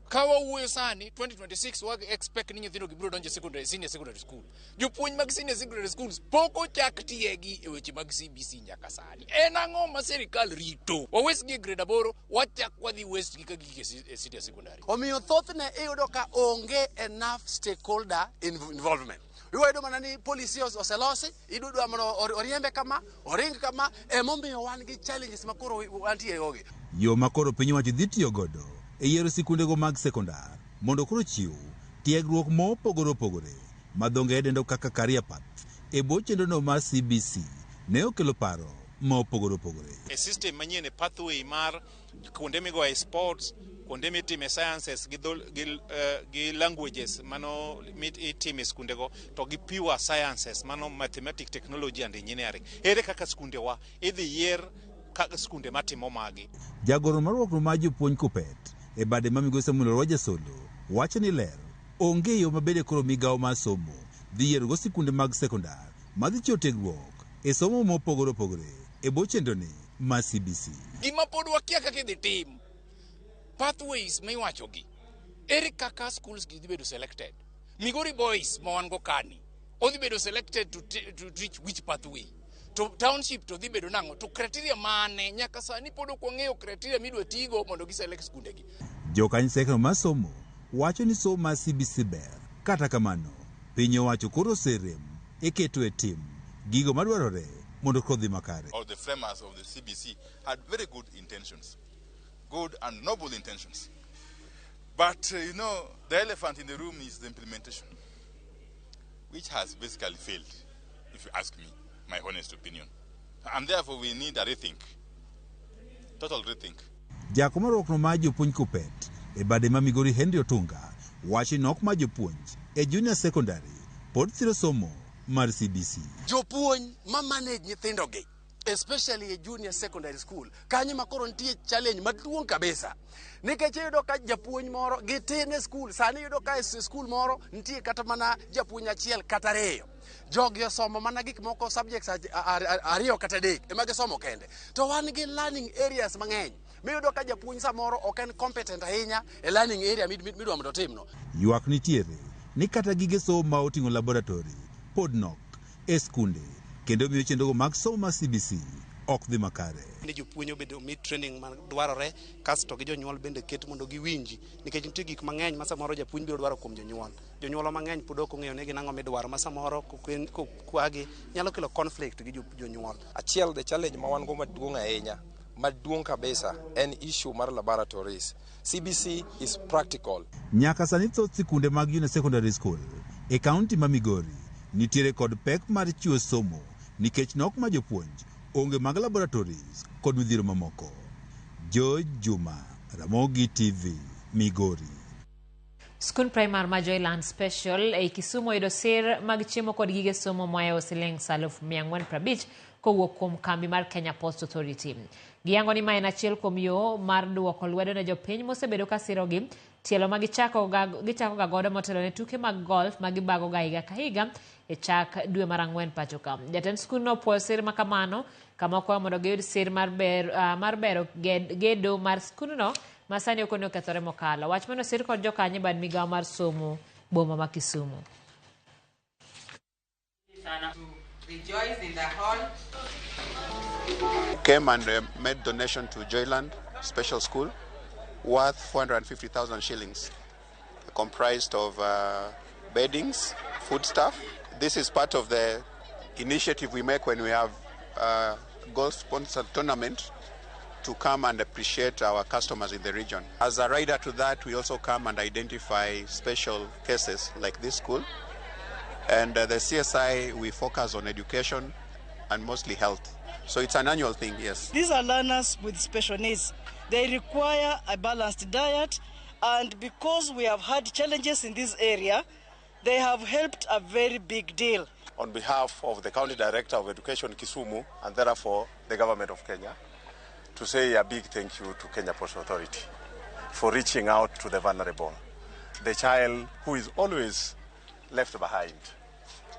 Ka wawuoyo sani 2026 wa expect ni nyithindo gi biro donjo secondary, senior secondary school. Jopuonj mag senior secondary schools pok ochak tiegi e weche mag CBC nyaka sani. En ang'o ma sirikal rito? Wa waste gi e grade 8, wachak wadhi waste gi ka gik e senior secondary.
Omiyo thothne iyudo ka onge enough stakeholder involvement. Iyudo mana ni policy oselosi, idwa mondo oriembe kama, oring kama, emomiyo wan gi challenges ma koro wantie gogi.
Yo ma koro piny owacho dhi tiyo godo e yiero sikundego mag sekondar mondo koro chiw tiegruok mopogore opogore ma dho ngere dendo kaka career path e bwo chenrono mar CBC ne okelo paro mopogore opogore.
E system manyien e pathway mar kuonde migoye sports, Kuonde mitime sciences gi, gi languages mano itime skundego to gi pure sciences mano mathematics, technology and engineering. Ere kaka skundewa idhi yier kaka skunde matimo magi?
Jagoro mar riwruok mar jopuonj Kuppet e bade ma migosi Samuel Roger Solo wacho ni ler onge yo mabende koro migawo mar somo dhi yierogo sikunde mag sekondar madhi chiwo tiegruok e somo mopogore opogore e bwo chenroni mar CBC.
Gima pod wakia kaka idhi tim pathways miwachogi, ere kaka schools gi dhi bedo selected? Migori Boys ma wan go kani odhi bedo selected to teach which pathway? To township to dhi bedo nang'o? To criteria mane? Nyaka sani pod ok wang'eyo criteria midwa tigo mondo gi select skundegi.
Jokany sekno mar somo wacho ni somo mar CBC ber, kata kamano piny owacho koro oserem e keto e tim gigo madwarore mondo kodhi makare.
Or the framers of the CBC had very good intentions, good and noble intentions. But the elephant in the room is the implementation, which has basically failed, if you ask me, my honest opinion. And therefore we need a rethink, total rethink.
Jakom mar riwruok mar jopuonj Kuppet e bade ma Migori Henry Otunga wacho ni nok mar jopuonj e junior secondary pod siro somo mar CBC.
Jopuonj ma manage nyithindogi, especially e junior secondary school kanyo ma koro nitie challenge maduong' kabisa, nikech iyudo ka japuonj moro gitin e school. Sani iyudo ka e school moro nitie kata mana japuonj achiel kata ariyo. Jogi osomo mana gik moko, subjects ariyo kata adek ema gisomo kende, to wan gi learning areas mang'eny miyudo ka japuonj samoro ok en competent ahinya e learning area midwa mondo otimno.
Ywak nitiere ni kata gige somo ma oting'o laboratory pod nok e skunde kendo miyo chenrogo mag somo mar CBC ok dhi makare.
Ni jopuonj obedo mi training madwarore, kasto gi jonyuol bende ket mondo giwinji, nikech nitie gik mang'eny ma samoro japuonj biro dwaro kuom jonyuol. Jonyuol mang'eny pod ok ong'eyo ni gin ang'o midwaro, ma samoro kokwagi nyalo kelo conflict gi jonyuol.
Achiel, the challenge ma wan go maduong' ahinya, maduong' kabisa, en issue mar laboratories. CBC is practical.
Nyaka sani thoth sikunde mag junior secondary school e kaunti ma Migori nitiere kod pek mar chiwo somo nikech nok mar jopuonj, onge mag laboratories kod midhiero mamoko. George Juma, Ramogi TV, Migori.
Skund primar ma Joyland Special ei Kisumu oyudo sir mag chiemo kod gige somo mohewo siling 450,000 kowuok kuom kambi mar Kenya Post Authority. Giyango ni ma en achiel kuom yo mar duoko lwedo ne jopiny mosebedo ka sirogi tielo ma gichako ga godo motelo ne tuke mag golf ma gibago ga higa ka higa e chak dwe mar ang'wen pacho ka. Jatend skundno opuoyo sir ma kamano kama okwayo mondo giyud sir mar bero gedo mar skundno ma sani ok onego kethore mokalo. Wach mano sir kod jokanyo e bad migawo mar somo boma ma Kisumu.
Rejoice in the hall.
Came and made donation to Joyland Special School worth 450,000 shillings, comprised of beddings, foodstuff. This is part of the initiative we make when we have a golf sponsored tournament to come and appreciate our customers in the region. As a rider to that, we also come and identify special cases like this school. And the CSI, we focus on education and mostly health. So it's an annual thing, yes.
These are learners with special needs. They require a balanced diet, and because we have had challenges in this area, they have helped a very big deal.
On behalf of the County Director of Education, Kisumu, and therefore the government of Kenya, to say a big thank you to Kenya Post Authority for reaching out to the vulnerable, the child who is always left behind.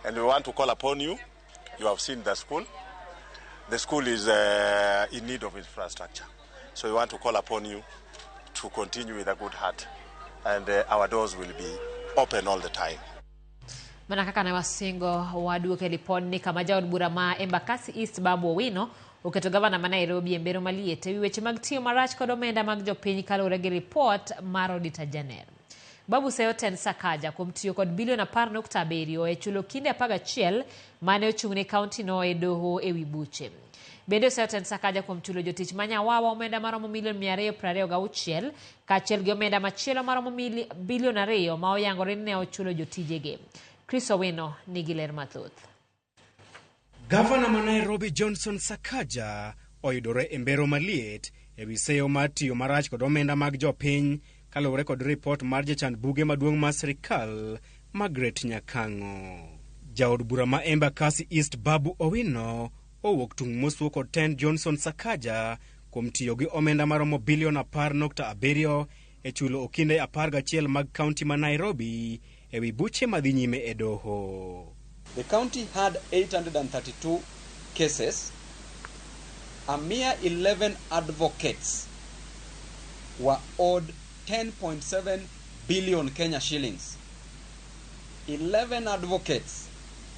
And we want to call upon you. You have seen the school. The school is in need of infrastructure. So we want to call upon you to continue with a good heart, and our doors will be open all the time.
Mana kaka ne wasingo waduoke lipodni kama jaod bura ma Embakasi East Babu Owino oketo gavana ma Nairobi e mbero maliet ewi weche mag tiyo marach kod omenda mag jopiny kaluwore gi ripot mar Auditor General. Babu seyo tend Sakaja kuom tiyo kod bilion 10.7 e chulo kinde 11 mane ochung'ne kaunti no e doho ewi buche. Bende oseyo tend Sakaja kuom chulo jotich ma Nyawawa omenda maromo milion 226 kaachiel gi omenda machielo maromo bilion 2 ma oyangore ni ne ochulo jotijege. Chris Owino nigi ler mathoth.
Gavana ma Nairobi Johnson Sakaja oyudore e mbero maliet
ewi seyo mar tiyo marach kod omenda mag jopiny kaluwore kod ripot mar jachan buge maduong' mar sirikal Margaret Nyakang'o. Jaod bura ma Embakasi East Babu Owino owuok tung' mosuo kod tend Johnson Sakaja kuom tiyo gi omenda maromo bilion 10.7 e chulo okinde 11 mag kaunti ma Nairobi ewi buche madhi nyime e doho.
The county had 832 cases. A mere 11 advocates were owed 10.7 billion Kenya shillings. 11 advocates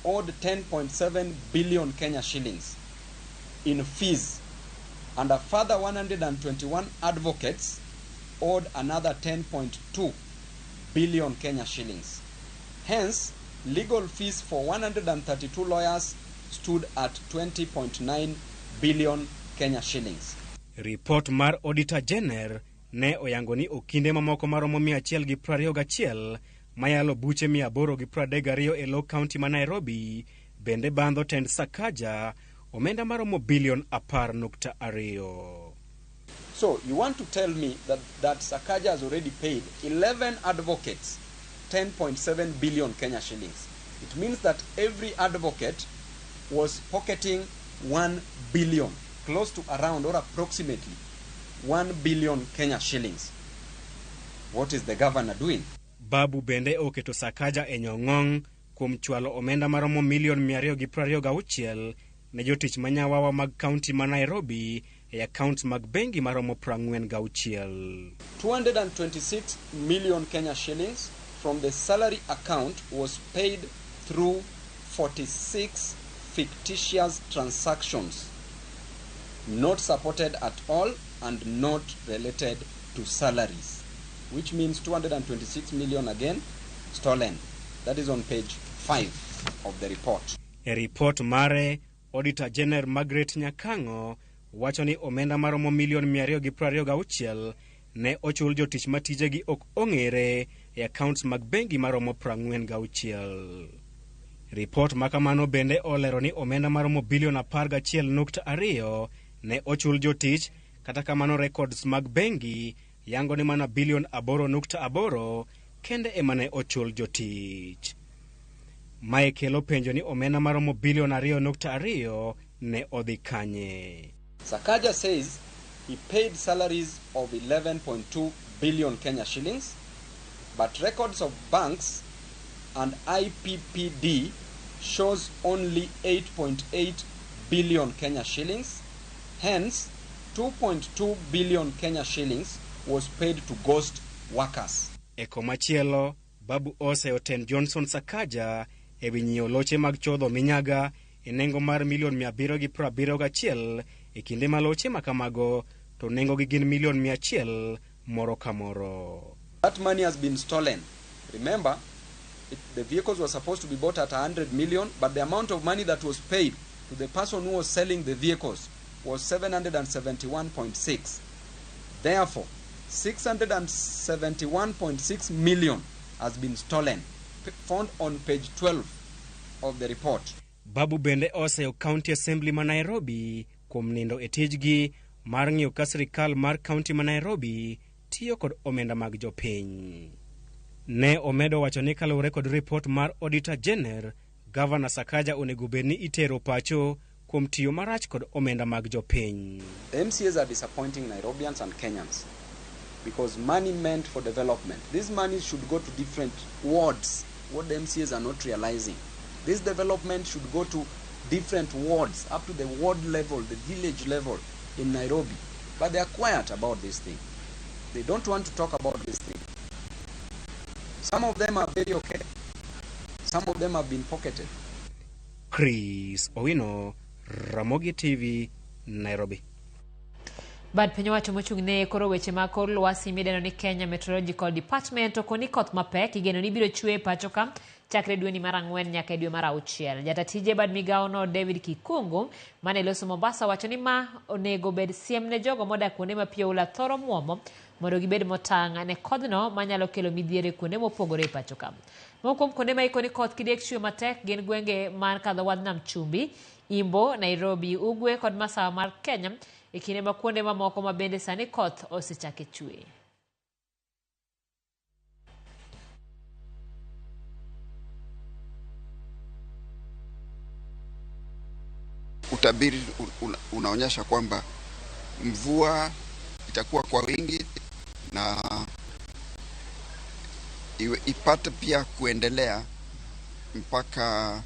owed 10.7 billion Kenya shillings in fees, and a further 121 advocates owed another 10.2 billion Kenya shillings. Hence, legal fees for 132 lawyers stood at 20.9 billion Kenya shillings.
Ripot mar Auditor General ne oyango ni okinde mamoko maromo 121 mayalo buche 832 e lo kaunti ma Nairobi bende bandho tend Sakaja omenda maromo bilion 10.2.
So you want to tell me that Sakaja has already paid 11 advocates 10.7 billion Kenya shillings. It means that every advocate was pocketing 1 billion, close to around or approximately 1 billion Kenya shillings. What is the governor doing?
Babu bende oketo Sakaja e nyong'ong' kuom chwalo omenda maromo milion 226 ne jotich manyawawa mag kaunti ma Nairobi e akaunts mag bengi maromo 46.
226 million Kenya shillings from the salary account was paid through 46 fictitious transactions not supported at all and not related to salaries, which means 226 million again stolen. That is on page 5 of the report.
E ripot mare, Auditor General Margaret Nyakang'o wacho ni omenda maromo milion 226 ne ochul jotich ma tijegi ok ong'ere e akaunts mag bengi maromo 46. Ripot ma kamano bende olero ni omenda maromo bilion 11.2 ne ochul jotich, kata kamano records mag bengi yango ni mana bilion 8.8 kende ema ne ochul jotich. Mae kelo penjo ni omenda maromo bilion 2.2 ne odhi kanye.
Sakaja says he paid salaries of 11.2 billion Kenya shillings, but records of banks and IPPD shows only 8.8 billion Kenya shillings. Hence, 2.2 billion Kenya shillings was paid to ghost workers.
E komachielo, Babu oseyo tend Johnson Sakaja ewi nyiewo loche mag chodho minyaga e nengo mar milion 771 e kinde ma loche ma kamago to nengogi gin milion 100 moro ka moro.
That money has been stolen. Remember, the vehicles were supposed to be bought at 100 million, but the amount of money that was paid to the person who was selling the vehicles was 771.6. Therefore, 671.6 million has been stolen, found on page 12 of the report.
Babu bende oseyo County Assembly ma Nairobi kuom nindo e tijgi mar ng'iyo ka sirikal mar kaunti ma Nairobi tiyo kod omenda mag jopiny. Ne omedo wacho ni kaluwore kod ripot mar Auditor General, Governor Sakaja onego bed ni itero pacho kuom tiyo marach kod omenda mag jopiny.
The MCAs are disappointing Nairobians and Kenyans because money meant for development. This money should go to different wards, what the MCAs are not realizing. This development should go to different wards, up to the ward level, the village level in Nairobi. But they are quiet about this thing. They don't want to talk about this thing. Some of them are very okay. Some of them have been pocketed.
Chris Owino, Ramogi TV, Nairobi.
Bad piny owacho mochung' ne koro weche mag kor lwasi midendo ni Kenya Meteorological Department okoni koth mapek igeno ni biro chwe e pacho ka chakre dweni mar 4 nyaka e dwe mar 6. Jata tije bad migawo no David Kikungu mane loso Mombasa wacho ni ma onego bed siem ne jogo modak kuonde ma pi oula thoro muomo mondo gibed motang' ne kodhno manyalo kelo midhiero e kuonde mopogore e pacho ka. Moko kuom kuonde ma ikoni koth kidek chwe matek gin gwenge man kadho wadh nam chumbi, Imbo, Nairobi, Ugwe kod masawa mar Kenya e kinde ma kuonde mamoko ma bende sani koth osechake chwe.
Utabiri unaonyesha kwamba mvua itakuwa kwa wingi na ipate pia kuendelea mpaka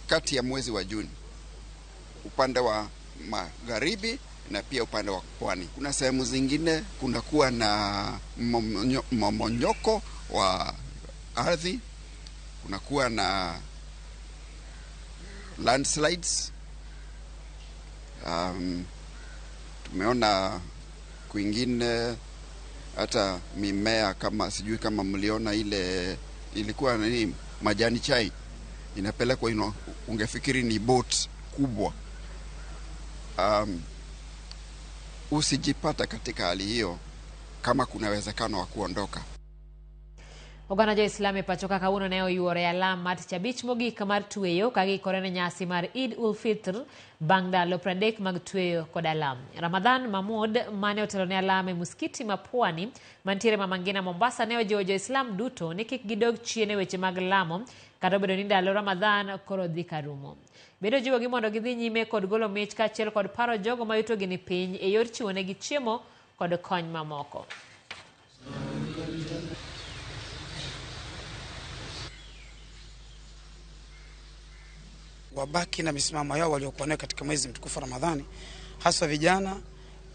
kati ya mwezi wa Juni upande wa magharibi na pia upande wa pwani. Kuna sehemu zingine kunakuwa na mmomonyoko wa ardhi, kunakuwa na landslides. Tumeona kwingine hata mimea kama sijui kama mliona ile ilikuwa nini, majani chai inapelekwa, ungefikiri ni boat kubwa. Usijipata katika hali hiyo kama kuna uwezekano wa kuondoka.
Oganda jo-Islam e pacho ka kawuono ne oyuoro e alam mar tich abich mogik mar tweyo ka giikore ne nyasi mar Eid ul Fitr bang' ndalo 30 mag tweyo kod alam. Ramadhan Mahmud mane otelo ne alam e muskiti ma Pwani mantiere Mama Ngina Mombasa ne ojiwo jo-Islam duto ni kik gidog chien e weche mag lamo kata obedo ni ndalo Ramadhan koro dhi karumo. Bende ojiwogi mondo gidhi nyime kod golo mich kaachiel kod paro jogo ma yutogi ni piny e yor chiwonegi chiemo kod kony mamoko.
Wabaki na misimamo yao waliokuwa nayo katika mwezi mtukufu Ramadhani, hasa vijana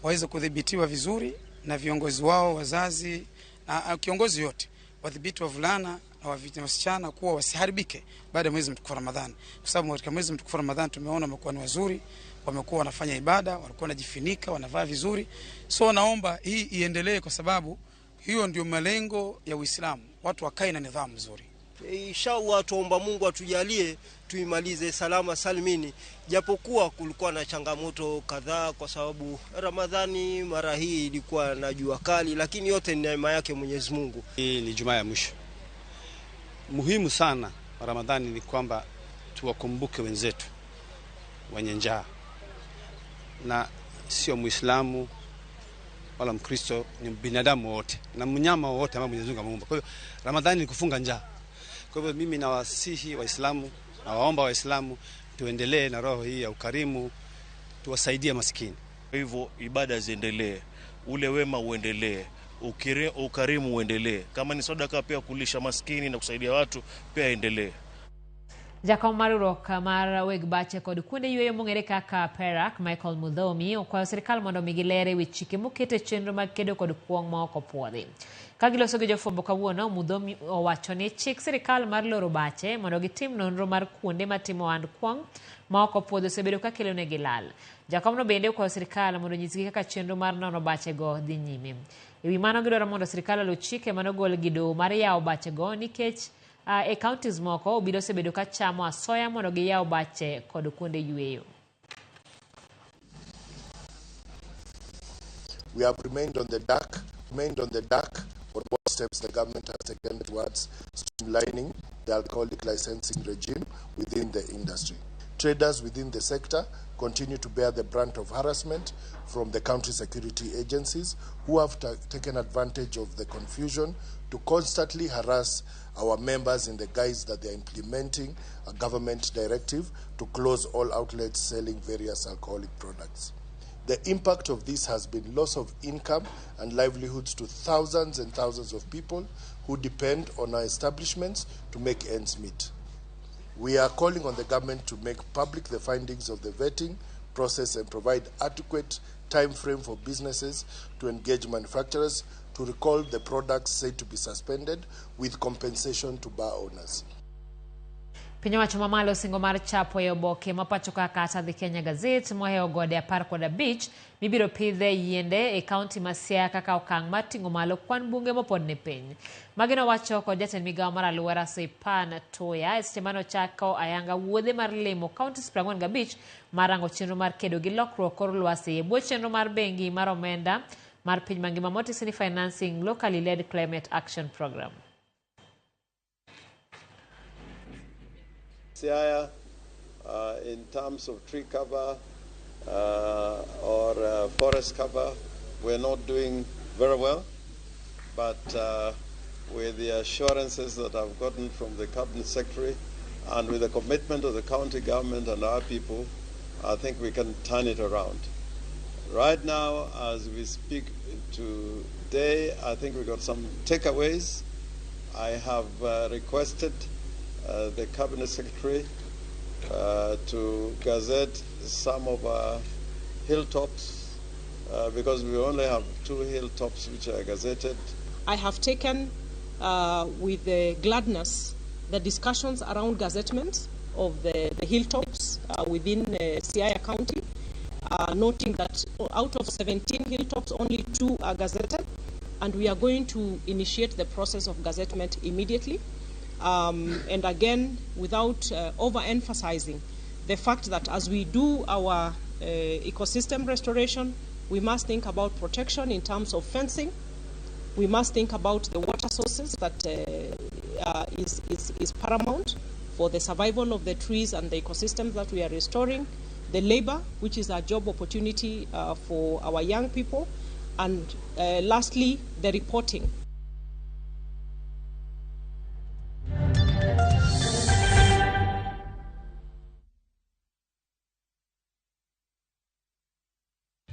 waweze kudhibitiwa vizuri na viongozi wao, wazazi na kiongozi yote, wadhibiti wavulana na wasichana kuwa wasiharibike baada ya mwezi mtukufu Ramadhani, kwa sababu katika mwezi mtukufu Ramadhani tumeona wamekuwa ni wazuri, wamekuwa wanafanya ibada, walikuwa wanajifunika, wanavaa vizuri. So naomba hii iendelee kwa sababu hiyo ndio malengo ya Uislamu, watu wakae na nidhamu nzuri.
Inshallah tuomba Mungu atujalie tuimalize salama salimini, japokuwa kulikuwa na changamoto kadhaa kwa sababu Ramadhani mara hii ilikuwa na jua kali, lakini yote ni neema yake Mwenyezi Mungu.
Hii ni Jumaa ya mwisho. Muhimu sana Ramadhani ni kwamba tuwakumbuke wenzetu wenye njaa, na sio Muislamu wala Mkristo, ni binadamu wote na mnyama wote ambao Mwenyezi Mungu ameumba. Kwa hiyo Ramadhani ni kufunga njaa. Kwa hivyo mimi nawasihi Waislamu, nawaomba Waislamu tuendelee na roho hii ya ukarimu, tuwasaidie maskini.
Kwa hivyo ibada ziendelee, ule wema uendelee, ukarimu uendelee. Kama ni sadaka pia kulisha maskini na kusaidia watu pia endelee.
Jakom mar riwruok mar weg bache kod kuonde yueyo mong'ere kaka Perak, Michael Mudhomi okwayo sirikal mondo omigi ler ewi chike moket e chenro mag kedo kod kuong' ma ok opuodhi. Ka giloso gi jofwambo kawuono, Mudhomi owacho ni chik sirikal mar loro bache mondo gitim nonro mar kuonde matimo ohand kuong' ma ok opuodhi osebedo ka kelonegi lal. Jakomno bende okwayo sirikal mondo onyisgi kaka chenro mar nono bachego dhi nyime. Ewi mano gidwaro mondo sirikal oluw chike manogol gi doho mar yawo bachego nikech e counties moko obila osebedo ka chamo asoya mondo giyaw bache kod kuonde yueyo.
We have remained on the dark on what steps the government has taken towards streamlining the alcoholic licensing regime within the industry. Traders within the sector continue to bear the brunt of harassment from the county security agencies who have taken advantage of the confusion to constantly harass our members in the guise that they are implementing a government directive to close all outlets selling various alcoholic products. The impact of this has been loss of income and livelihoods to thousands and thousands of people who depend on our establishments to make ends meet. We are calling on the government to make public the findings of the vetting process and provide adequate time frame for businesses to engage manufacturers to recall the products said to be suspended with compensation to bar owners.
Piny owacho mamalo osingo mar chapo e oboke ma pacho ka kata The Kenya Gazette mohewo gode 15 mibiro pidhe yiende e kaunti ma Siaya kaka okang' mar ting'o malo kwan bunge mopod ne piny. Magi nowacho kod jatend migawo mar alwora Soipan Tuya e seche mane ochako ayanga wuodhe mar limo counties 45 mar rango chenro mar kedo gi lokruok kor lwasi e bwo chenro mar bengi mar omenda mar piny mangima motisi ni Financing Locally Led Climate Action Program.
Siaya
In terms of tree cover or forest cover, we're not doing very well, but with the assurances that I've gotten from the Cabinet Secretary and with the commitment of the county government and our people, I think we can turn it around. Right now, as we speak today, I think we got some takeaways. I have requested the Cabinet Secretary to gazette some of our hilltops, because we only have 2 hilltops which are gazetted.
I have taken with the gladness the discussions around gazettement of the hilltops within Siaya County, noting that out of 17 hilltops, only 2 are gazetted, and we are going to initiate the process of gazettement immediately. And again, without overemphasizing the fact that as we do our ecosystem restoration, we must think about protection in terms of fencing. We must think about the water sources that is paramount for the survival of the trees and the ecosystems that we are restoring, the labor, which is a job opportunity for our young people, and lastly, the reporting.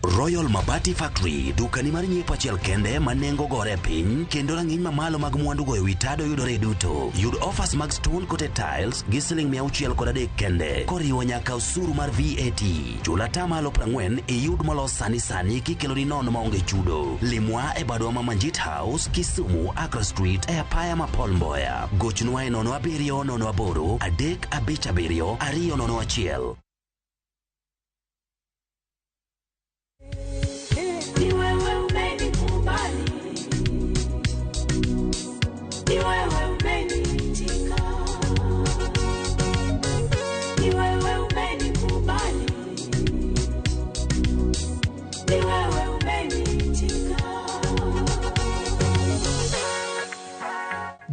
Royal Mabati Factory, dukani mar nyiepo achiel kende ma nengo gore piny kendo rang'iny mamalo mag mwandu go ewi tado yudore duto. Yud offers mag stone coated tiles gi siling 603 kende koriwo nyaka osuru mar VAT. Chul 40% iyud molos sani sani kikeloni nono maonge chudo. Limwa e badwa ma Manjit House, Kisumu, Accra Street e apaya ma Paul Mboya. Gochnwa e 07 08 357 201.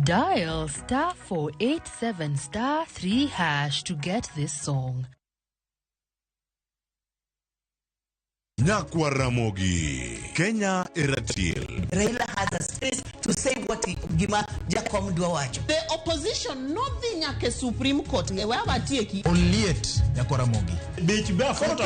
Dial *487*3# to get this song.
Nyakwa Ramogi, Kenya Eratil.
Raila has a space to say what gima Jakom dwa wacho.
The opposition nodhi nyaka Supreme Court ngewe abatieki.
Oliet Nyakwa Ramogi.
Bech be aforo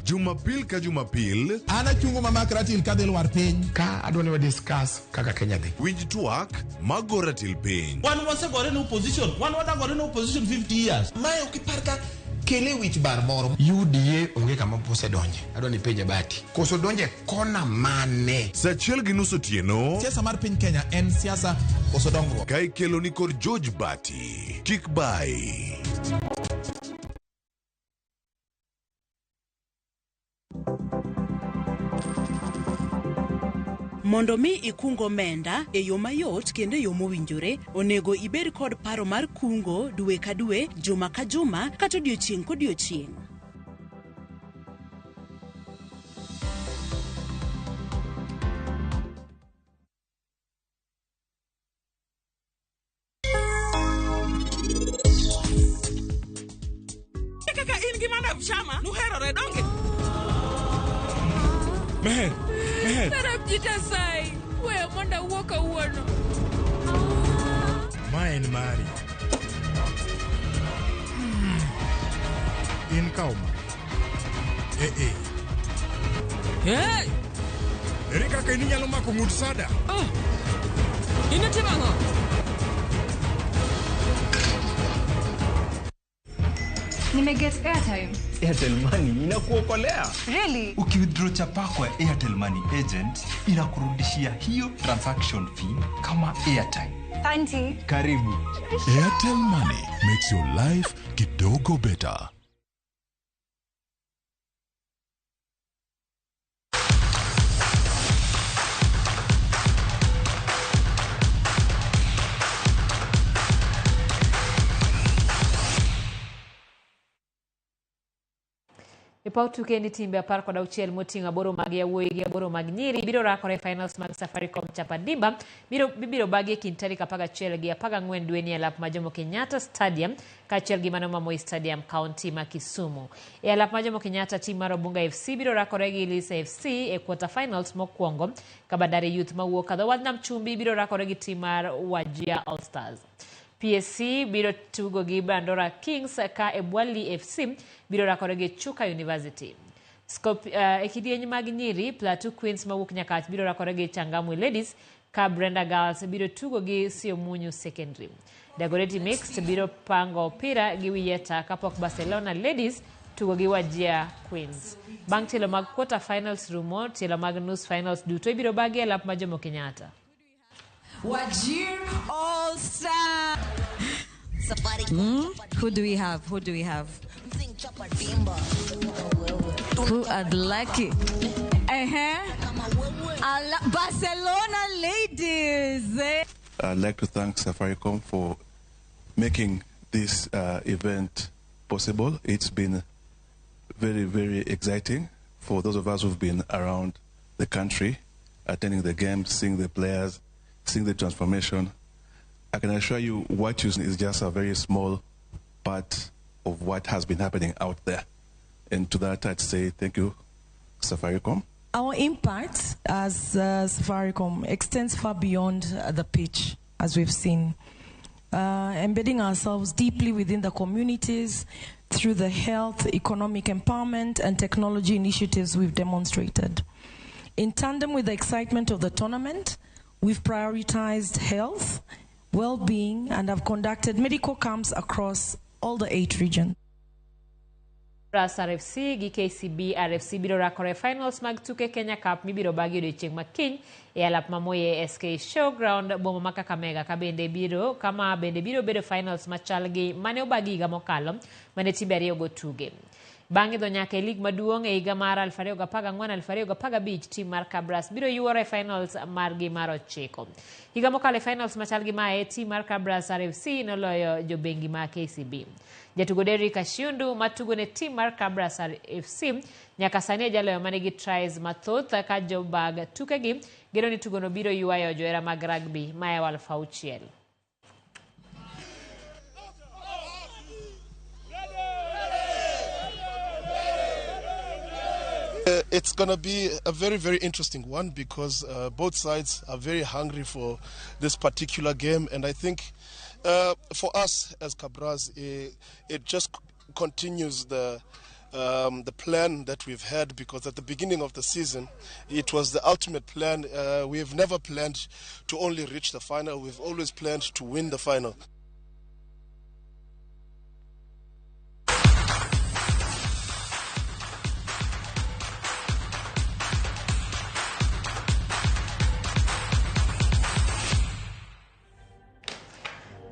Jumapil ka Jumapil.
Ana chungo mama Ratil kadhi lwar piny. Ka adwa ni wa discuss kaka Kenya dhi.
Winj twak mago Ratil piny.
Wan wasegore ne opposition. Wan wadagore ne opposition 50 years.
Mae ok ipar ka kele wich bar moro. UDA onge kama osedonje. Adwa ni penje Bati. Koso donje kona mane?
Saa 1:30 otieno.
Siasa mar piny Kenya en siasa koso dongruok.
Ka ikelo ni kod George Bati. Kik bai.
Mondo mi ikung omenda e yo mayot kendo e yo mowinjore, onego ibed kod paro mar kungo dwe ka dwe, juma ka juma, kata odiochieng' kodiochieng'.
Kaka in gi madam Shama, nuherore donge?
Meher, Meher.
Sarabjita sai, weyo mondo awuo kawuono.
Ma en mari. In kaw ma. Eh.
Hey!
Ere kaka in inyalo mako ng'ut sada?
Oh. In itimo ang'o?
Nimeget airtime.
Airtel Money inakuokolea.
Really?
Ukiwithdraw chapa kwa Airtel Money agent inakurudishia hiyo transaction fee kama airtime.
Thank
Karibu.
Airtel Money makes your life kidogo better.
E paw tuke ni timbe 16 moting'o 8 mag yawuoyi gi 8 mag nyiri biro rakore e finals mag Safaricom Chapa Dimba bibiro bagi e kind tarik 11 gi 14 dweni e alap ma Jomo Kenyatta Stadium kaachiel gi mano ma Moi Stadium, kaunti ma Kisumu. E alap ma Jomo Kenyatta, tim mar Obunga FC biro rakore gi Lisa FC e quarter finals mokwongo, ka Bandari Youth mawuok ka dho wadh Nam Chumbi biro rakore gi tim mar Wajir All Stars. PSC biro tugo gi Bandora Kings ka Ebwali FC biro rakore gi Chuka University. E kidieny mag nyiri, Plateau Queens mawuok Nyakach biro rakore gi Changamwe Ladies ka Brenda Girls biro tugo gi Siomunyu Secondary. Dagoretti Mixed biro pango opira gi Wiyeta kapok Barcelona Ladies tugo gi Wajir Queens. Bang' tielo mag quarter finals rumo, tielo mag nus finals duto ibiro bagi e lap ma Jomo Kenyatta.
Wajir All Star. Who do we have? Who do we have? Who are the lucky? Barcelona ladies.
I'd like to thank Safaricom for making this event possible. It's been very, very exciting for those of us who've been around the country, attending the games, seeing the players, seeing the transformation. I can assure you what you see is just a very small part of what has been happening out there. And to that, I'd say thank you, Safaricom.
Our impact as Safaricom extends far beyond the pitch, as we've seen. Embedding ourselves deeply within the communities through the health, economic empowerment, and technology initiatives we've demonstrated. In tandem with the excitement of the tournament, we've prioritized health, well-being, and have conducted medical camps across all the 8 regions.
Ras RFC gi KCB RFC biro rakore finals mag tuke Kenya Cup mibiro bagi odiochieng' ma kiny e alap ma Moi SK Showground boma ma Kakamega kama bende biro bedo finals machal gi mane obagi higa mokalo mane timbe ariyo go tuge. Bang' idho nyaka e lig maduong' e higa mar 2014-2015 tim mar Kabras biro yuoro e finals margi mar 9. Higa mokalo e finals machal gi mae, tim mar Kabras RFC noloyo jobengi ma KCB. Jatugo Derrick Ashiundu matugo ne tim mar Kabras FC nyaka sani e jaloyo manigi tries mathoth ka jobag tukegi geno ni tugono biro ywayo johera mag rugby maya 6,000.
It's going to be a very, very interesting one because both sides are very hungry for this particular game. And I think for us as Kabras, it just continues the plan that we've had, because at the beginning of the season, it was the ultimate plan. We have never planned to only reach the final. We've always planned to win the final.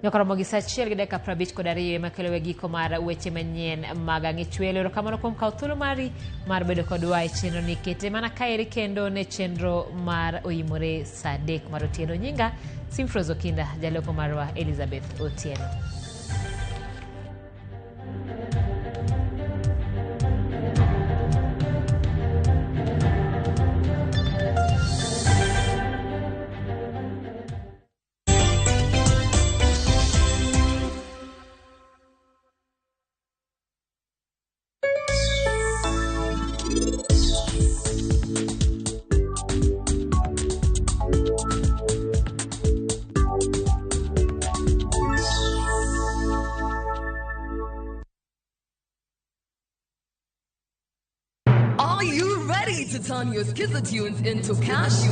Nyokoromo gi saa 1:52 ema kelo we giko mar weche manyien mag Ang'echwelo. Erokamano kuom kawo thuolo mari mar bedo kodwa e chenro ni. Kete mana kaeri kendo ne chenro mar Oimore saa 3 mar otieno. Nyinga Simfrozo Kinda, jaloko marwa Elizabeth Otieno.
To turn your Skiza tunes into cash,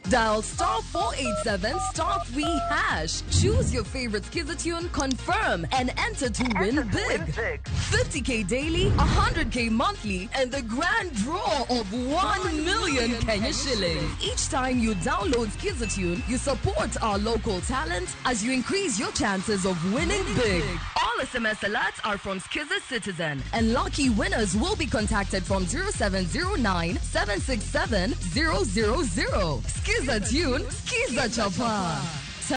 Dial *487 *3#. Choose your favorite Skiza tune, confirm, and enter to win big. 50K daily, 100K monthly, and the grand draw of 1 million Kenya shillings. Each time you download Skiza tune, you support our local talent as you increase your chances of winning big. All SMS alerts are from Skiza Citizen, and lucky winners will be contacted from 0709 767 000. Skiza tune, Skiza Chapa.